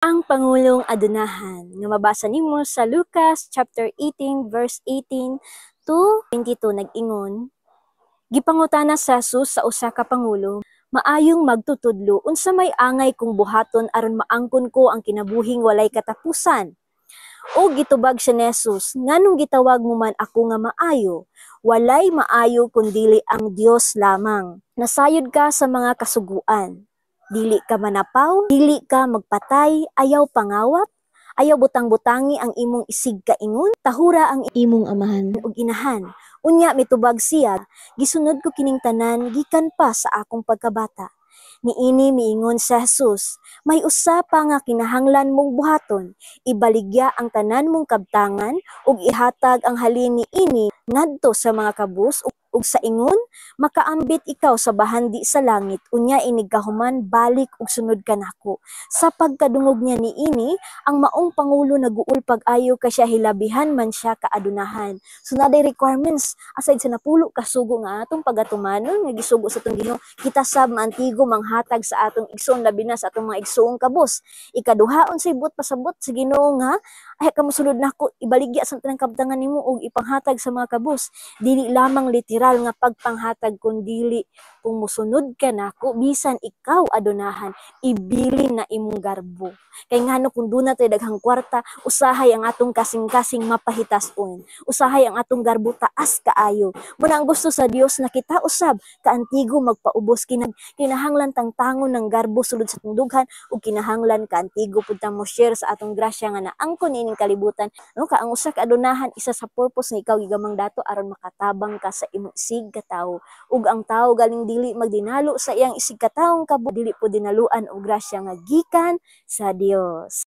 Ang Pangulong Adunahan nga mabasa nimo sa Lucas chapter 18 verse 18 to 22 nag-ingon, Gipangutana sa Jesus sa usa ka pangulo, "Maayong magtutudlo, unsa may angay kong buhaton aron maangkon ko ang kinabuhing walay katapusan?" O gitubag siya ni Jesus, "Nganong gitawag mo man ako nga maayo? Walay maayo kundili ang Dios lamang. Nasayod ka sa mga kasuguan. Dili ka manapaw, dili ka magpatay, ayaw pangawat, ayaw butang-butangi ang imong isig kaingon, tahura ang imong amahan ug inahan." Unya mitubag siya, "Gisunod ko kining tanan gikan pa sa akong pagkabata." Niini miingon sa Jesus, "May usa pa nga kinahanglan mong buhaton. Ibaligya ang tanan mong kabtangan ug ihatag ang halin niini ngadto sa mga kabus ug sa ingon makaambit ikaw sa bahandi sa langit. Unya inig kahuman, balik ug sunod ka nako." Sa pagkadungog niya niini, ang maong pangulo naguol pag-ayo kay siya hilabihan man siya kaadunahan. So naa requirements aside sa napulo ka sugo nga atong pagatumanon nga gisugo sa atong Ginoo, kita sab maantigo manghatag sa atong igsoon, labi na sa atong mga igsoong kabus. Ikaduha, unsay buot pasabot sa Ginoo nga ay ka mosunod nako, ibaligya sa tanang kabtangan nimo ug ipanghatag sa mga kabus? Dili lamang literal nga pagpanghatag, kundili kung mosunod ka nako, bisan ikaw adunahan, ibilin na imong garbo. Kay ngano, kung duna tay daghang kwarta, usahay ang atong kasing-kasing mapahitason, usahay ang atong garbo taas kaayo. Muna ang gusto sa Dios na kita usab kaantigo magpaubos, kinahanglan tangtangon ng garbo sulod sa atong dughan ug kinahanglan kaantigo pud ta mo share sa atong grasya nga naangkon ining kalibutan, no? Ka ang usa ka adunahan, isa sa purpose nga ikaw gigamang dato aron makatabang ka sa imong isig katawo, ug ang tawo galing dili magdinalo sa iyang isig katawong kabo, dili po dinaluan og grasya nga gikan sa Dios.